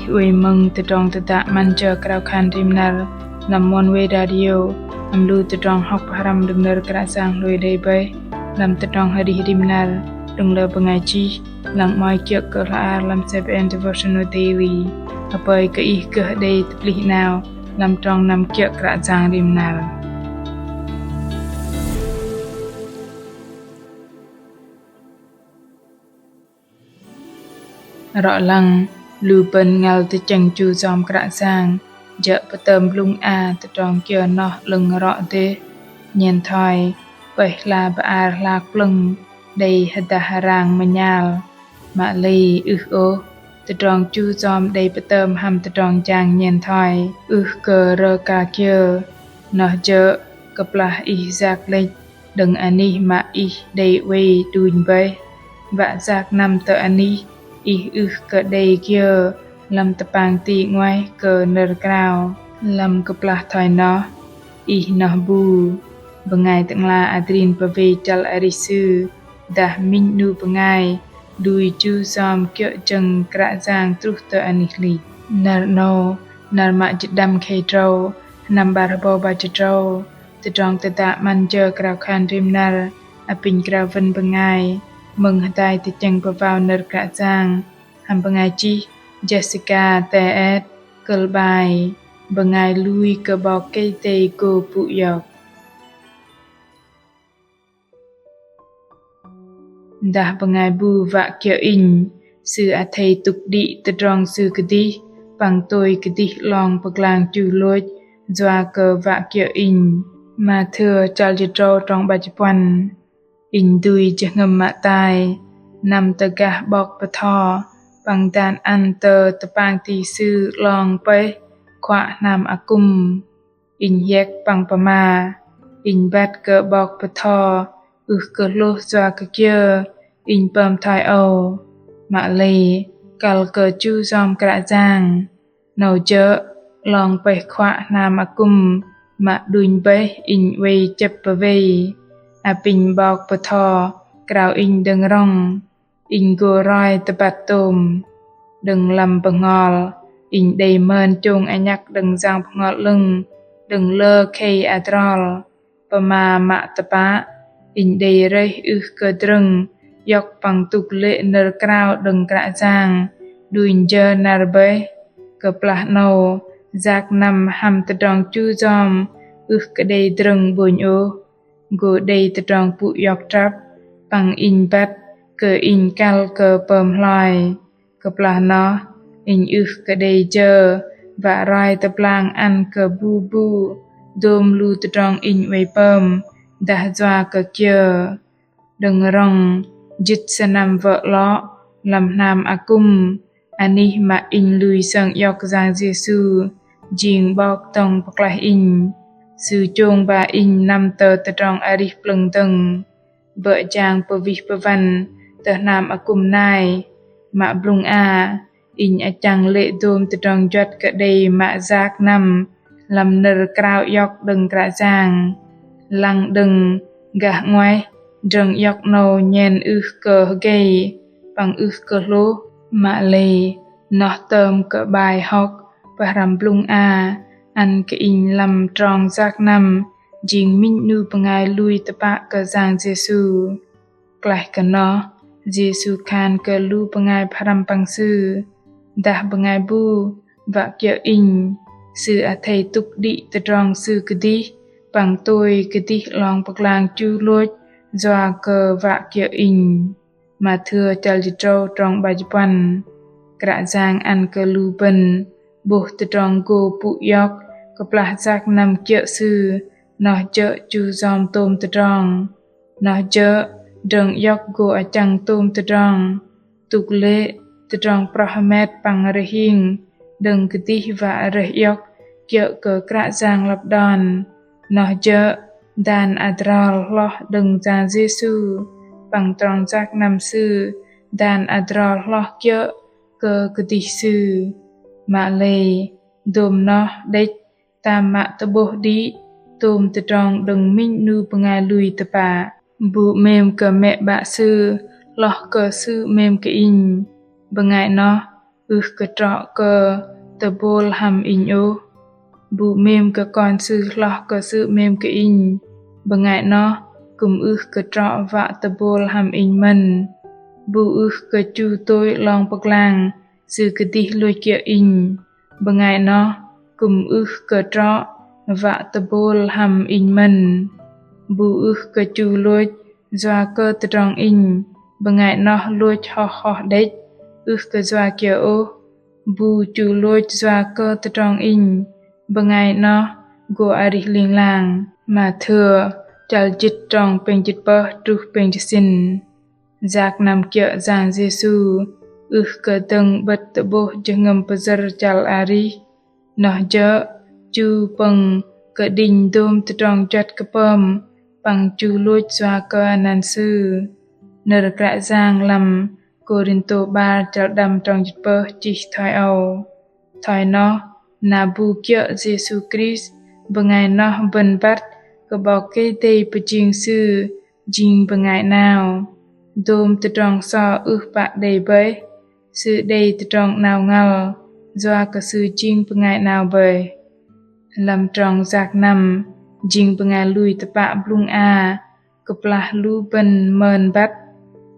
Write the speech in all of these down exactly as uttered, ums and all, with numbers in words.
Oei mơ̆ng tơdrong tơdă 'Măn jơ krao khan rim năr lăm Oneway Radio, hăm lu tơdrong hŏk pơhrăm đơ̆ng nơ̆r Kră Yang hlôi đei bơih lăm tơdrong arih rim năr đơ̆ng lơ bơngai chih, lăng 'mơ̆i kiơ̆ kơ hla ar lăm CBN Devotional Daily. Apơi kơ ih gơh đei tơplih 'nao lăm trong năm kiơ̆ Kră Yang rim năr. Rŏ lăng, lu bơ̆n ngăl tơchĕng chu yom Kră Yang, jơ̆ pơtơm blŭng a tơdrong kiơ noh 'lơ̆ng rŏ dêh, nhen thoi pơih hla bơar hlak plơ̆ng đei hơdah hơrang mơnhal. Mă lei ưh ôh, tơdrong chu yom đei pơtơm hăm tơdrong jang nhen thoi ưh kơ rơka kiơ, noh jơ̆ kơplah ih yak lĕch đơ̆ng anih mă ih đei oei đunh bơih. Wă yak năm tơ anih ih ưh kơ đei kiơ lăm tơpang ti 'nguaih kơ nơ̆r krao. Lăm kơplah thoi noh, ih noh bu, bơngai tơ'ngla adrin pơwei chăl arih sư, dah minh 'nu bơngai lui chu yom kiơ̆ jơ̆ng Kră Yang truh tơ anih hlĭch. Năr 'nâu, năr mă jĭt đăm khei tơdrâu, sơnăm 'bar hơbâu 'bar jĭt tơdrâu, tơdrong tơdă 'Măn jơ krao khan rim năr, apinh krao wơ̆n bơngai mơ̆ng hơdai tơchĕng pơwao nơ̆r Kră Yang, hăm bơngai chih Jessica Thet, kơ̆l 'bai Bơngai lui kơ 'Bok Kei-Dei gô pŭ iŏk. Dah bơngai bu wă kiơ̆ Inh, sư athei tŭk đĭ tơdrong sư kơdih, păng tôi kơdih 'long pơglang chu lôch yua kơ wă kiơ̆ Inh. Mathiơ chăl jĭt tơdrâu trong 'bar jĭt puăn. Inh dui jơhngơ̆m mă tai, năm tơ gah 'bok bơtho, păng dan ăn tơ tơpang ti sư 'long pơih khuă hnam akŭm. Inh hiĕk păng pơma, inh băt kơ 'bok bơtho ưh kơ hlôh yua kơ kiơ inh pơm thoi âu. Mă lei, kăl kơ chu yom Kră Yang, 'nâu jơ̆ 'long pơih khuă hnam akŭm mă đunh bơih inh oei chĕp pơwei. Apinh 'bok bơtho krao inh đơ̆ng rŏng, inh gô roi tơbăt tôm. Đơ̆ng lăm bơhngol, inh đei mơn chông anhăk đơ̆ng Yang Bơhngol 'Lơ̆ng đơ̆ng lơ khei adrol. Pơma mă tơpă, inh đei rơih ưh kơ drơ̆ng iŏk păng tŭk lê̆ nơ̆r krao đơ̆ng Kră Yang đunh jơ năr bơih. Kơplah 'nâu, yak năm hăm tơdrong chu yom ưh kơ đei drơ̆ng 'bônh ôh. Gô đei tơdrong pŭ iŏk trăp, păng inh băt kơ inh kăl kơ pơm hloi. Kơplah noh, inh ưh kơ đei jơ wă roi tơblang ăn kơ bu bu dôm lu tơdrong inh oei pơm, dah yua kơ kiơ. Đơ̆ng rŏng, jĭt sơnăm wơ̆ 'lŏ, lăm hnam akŭm, anih mă inh lui sơng iŏk Yang Yêsu jing 'Bok dŏng pơklaih inh. Sư chông ba inh năm tơ tơdrong arih plơ̆ng dơ̆ng. Bơ̆ jang pơwih pơwăn tơ hnam akŭm nai, mă blŭng a, inh achăng lê̆ dôm tơdrong juăt kơ đei mă yak năm lăm nơ̆r krao iŏk đơ̆ng Kră Yang. Lăng đơ̆ng gah 'nguaih, drơ̆ng iŏk 'nâu nhen ưh kơ hơgei, păng ưh kơ hlôh. Mă lei, noh tơm kơ 'bai hŏk pơhrăm blŭng a ăn kơ inh lăm trong yak năm jing minh 'nu bơngai lui tơpă kơ Yang Yêsu. Klaih kơ noh, Yêsu khan kơ lu bơngai pơhrăm păng Sư, dah bơngai bu wă kiơ̆ Inh, sư athei tŭk đĭ tơdrong sư kơdih, păng tôi kơdih 'long pơglang chu lôch yua kơ wă kiơ̆ Inh. Mathiơ chăl jĭt tơdrâu trong 'bar jĭt puăn. Kră Yang ăn kơ lu bơ̆n 'bôh tơdrong gô pŭ iŏk kơplah yak năm kiơ̆ Sư, noh jơ̆ chu yom tôm tơdrong. Noh jơ̆ drơ̆ng iŏk gô achăng tôm tơdrong. Tŭk lê̆ tơdrong proh hơmet păng rơhing đơ̆ng kơdih wă rơih iŏk kiơ̆ kơ Kră Yang lăp đon. Noh jơ̆ dan adrol hloh đơ̆ng Yang Yêsu, păng trong yak năm Sư dan adrol hloh kiơ̆ kơ kơdih Sư. Mă lei, dôm noh đĕch tam mă tơ'bôh đĭ tôm tơdrong đơ̆ng minh 'nu bơngai lui tơpă. Bu 'mêm kơ mĕ 'bă sư hloh kơ sư 'mêm kơ inh. Bơngai noh ưh kơ trŏ kơ tơbôl hăm inh ôh. Bu 'mêm kơ kon sư hloh kơ sư 'mêm kơ inh, bơngai 'noh kư̆m ưh kơ trŏ wă tơbôl hăm inh mơ̆n. Bu ưh kơ chu tôch 'long pơglang sư kơdih lôch kiơ̆ inh, bơngai 'noh kư̆m ưh kơ trŏ wă tơbôl hăm inh mơ̆n. Bu ưh kơ chu lôch yua kơ tơdrong inh, bơngai 'noh lôch hoh hoh đĕch, ưh kơ yua kiơ ôh. Bu chu lôch yua kơ tơdrong inh, bơngai 'noh gô arih ling lang. Mathêu chăl jĭt trong pêng jĭt pơh truh pêng jĭt sĭn. Yak năm kiơ̆ Yang Yêsu ưh kơ dơ̆ng 'bơ̆t tơ'bôh jơhngơ̆m pơyơ̆r chăl arih, noh jơ̆ chu pơ̆ng kơđinh dôm tơdrong juăt kơ pơm păng chu lôch yua kơ anăn Sư. Nơ̆r Kră Yang lăm Kôrintô 'bar chăl đăm trong jĭt pơh chih thoi âu: Thoi noh, na bu kiơ̆ Yêsu Krist, bơngai noh bơ̆n băt kơ 'Bok Kei-Dei pơjing sư jing bơngai 'nao. Dôm tơdrong so ưh pă đei bơih, sư đei tơdrong 'nao ngăl, yua kơ sư jing bơngai 'nao bơih. Lăm trong yak năm jing bơngai lui tơpă blŭng a, kơplah lu bơ̆n mơn băt,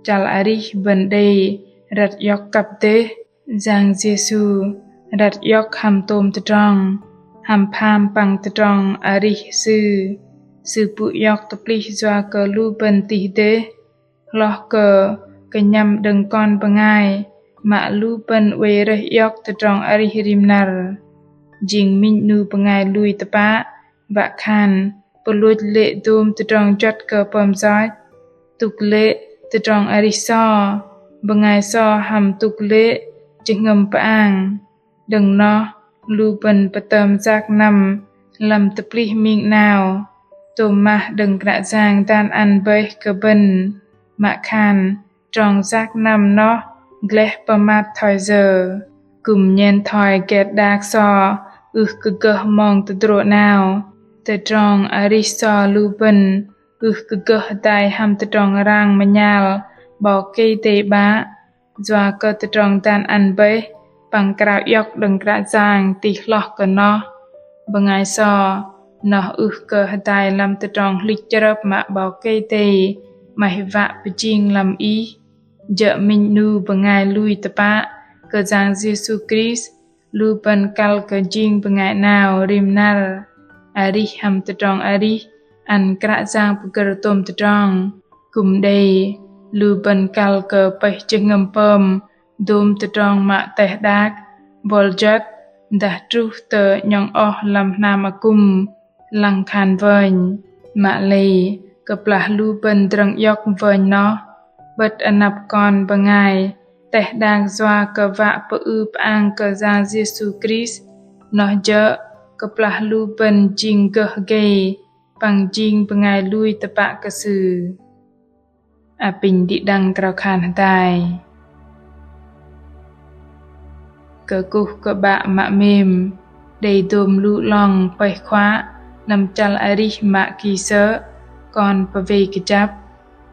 chăl arih bơ̆n đei răt iŏk kăp dêh. Yang Yêsu răt iŏk hăm tôm tơdrong, hăm pham păng tơdrong arih Sư. Sư pŭ iŏk tơplih yua kơ lu bơ̆n tih dêh, hloh kơ kơnhăm đơ̆ng kon bơngai, mă lu bơ̆n oei rơih iŏk tơdrong arih rim năr. Jing minh 'nu bơngai lui tơpă, wă khan pơlôch lê̆ dôm tơdrong juăt kơ pơm yoch, tŭk lê̆ tơdrong arih so, bơngai so hăm tŭk lê̆ jơhngơ̆m pơang. Đơ̆ng noh, lu bơ̆n pơtơm yak năm lăm tơplih ming 'nao, tôm mah đơ̆ng Kră Yang dan ăn bơih kơ bơ̆n, mă khan trong yak năm noh gleh pơmat thoi yơ. Kư̆m nhen thoi get đak so ưh kơ gơh mong tơdrô 'nao, tơdrong arih so lu bơ̆n ưh kơ gơh hơdai hăm tơdrong rang mơnhal 'Bok Kei-Dei 'Bă, yua kơ tơdrong dan ăn bơih păng krao iŏk đơ̆ng Kră Yang tih hloh kơ noh. Bơngai so noh ưh kơ hơdai lăm tơdrong hlĭch chrơp mă 'Bok Kei-Dei 'maih wă pơjing lăm ih. Jơ̆ minh 'nu bơngai lui tơpă kơ Yang Yêsu Krist, lu bơ̆n kăl kơ jing bơngai 'nao rim năr, arih hăm tơdrong arih ăn Kră Yang pơgơ̆r tôm tơdrong. Kư̆m đei lu bơ̆n kăl kơ pơih jơhngơ̆m pơm dôm tơdrong mă teh đak, bol juăt, dah truh tơ 'nhŏng oh lăm hnam akŭm, lăng khan wơnh. Mă lei, kơplah lu bơ̆n drơ̆ng iŏk wơnh noh, 'bơ̆t anăp kon bơngai teh đak yua kơ wă pơư pơang kơ Yang Yêsu Krist, noh jơ̆ kơplah lu bơ̆n jing gơh gei păng jing bơngai lui tơpă kơ Sư. Apinh đĭ đăng krao khan hơdai. Kơkuh kơ 'Bă mă 'mêm, đei dôm lu 'long pơih khuă năm chăl arih mă ki sơ̆, kon pơwei kơjăp,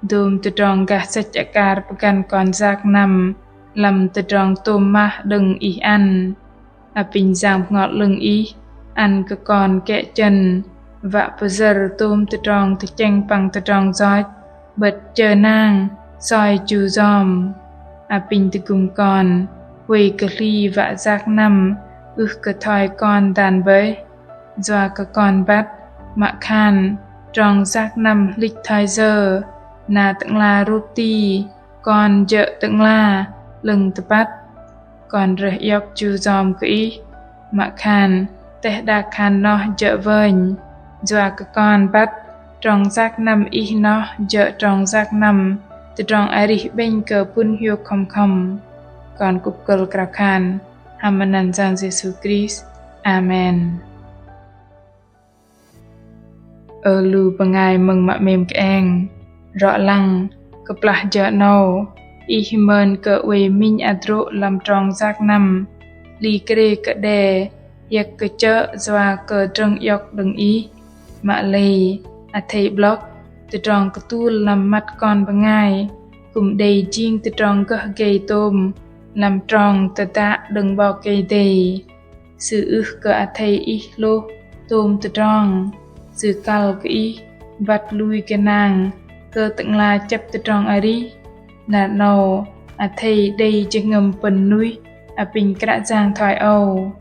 dôm tơdrong gah sĕch akar pơgăn kon yak năm lăm tơdrong tôm mah đơ̆ng Ih ăn. Apinh Yang Bơhngol 'Lơ̆ng Ih ăn kơ kon kĕ chơ̆n wă pơyơ̆r tôm tơdrong tơchĕng păng tơdrong yoch, 'bơ̆t chơnang soi chu yom. Apinh tơgŭm kon huay kơ hli wă yak năm ưh kơ thoi kon dan bơih, yua kơ kon băt mă khan trong yak năm hlĭch thoi yơ, na Tơ'ngla rôp ti, kon jơ̆ Tơ'ngla 'lơ̆ng tơpăt. Kon rơih iŏk chu yom kơ Ih, mă khan teh đak khan noh jơ̆ wơnh, yua kơ kon băt trong yak năm Ih noh jơ̆ trong yak năm tơdrong arih 'bĕnh kơ pŭn hiôk khŏm khŏm. Kon kŭp kơ̆l krao khan hăm anăn Yang Yêsu Krist. Amen. Ơ lu bơngai mơ̆ng mă 'mêm kơeng, rŏ lăng kơplah jơ 'nâu ih mơn kơ oei minh hơdrô̆ lăm trong yak năm, hli krê kơ đe hiơ̆k kơchơ̆ yua kơ drơ̆ng iŏk đơ̆ng ih. Mă lei athei 'blŏk, tơdrong kơtul lăm măt kon bơngai kư̆m đei jing tơdrong gơh gei tôm lăm trong tơdă đơ̆ng 'Bok Kei-Dei. Sư ưh kơ athei ih hlôh tôm tơdrong. Sư kăl kơ ih băt lui gơnang kơ Tơ'ngla chĕp tơdrong arih. Năr 'nâu athei đei jơhngơ̆m pơ̆n nuih apinh Kră Yang thoi âu.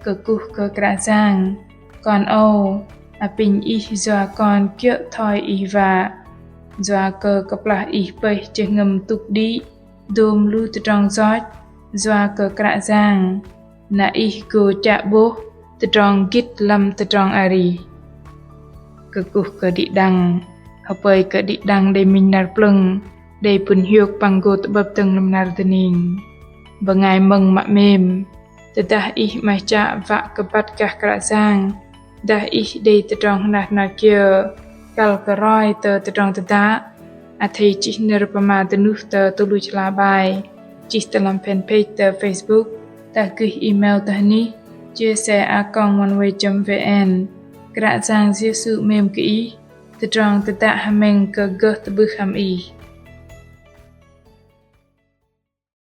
Kơkuh kơ Kră Yang, kon âu apinh ih yua kon kiơ̆ thoi ih wă. Yua kơ kơplah ih pơih jơhngơ̆m tŭk đĭ dôm lu tơdrong yoch yua kơ Kră Yang, na ih gô chă 'bôh tơdrong gĭt lăm tơdrong arih. Kơkuh kơ đĭ đăng, hơpơi kơ đĭ đăng đei minh năr plơ̆ng, đei pŭn hiôk păng gô tơ'bơ̆p dơ̆ng lăm năr dơning. Bơngai mơ̆ng mă 'mêm, tơdah ih 'maih chă wă kơ băt gah Kră Yang, dah ih đei tơdrong hnat hnat kiơ kăl kơ roi tơ tơdrong tơdă, athei chih nơ̆r pơma dơnuh tơ tơluch hla bơar, chih tơ lăm fanpage tơ Facebook, dah gơih email tơ hnih chia sẻ a còng oneway chấm vn. Kră Yang Yêsu 'mêm kơ ih. Tơdrong tơdă hơmĕng kơ gơh tơ'bưh hăm ih.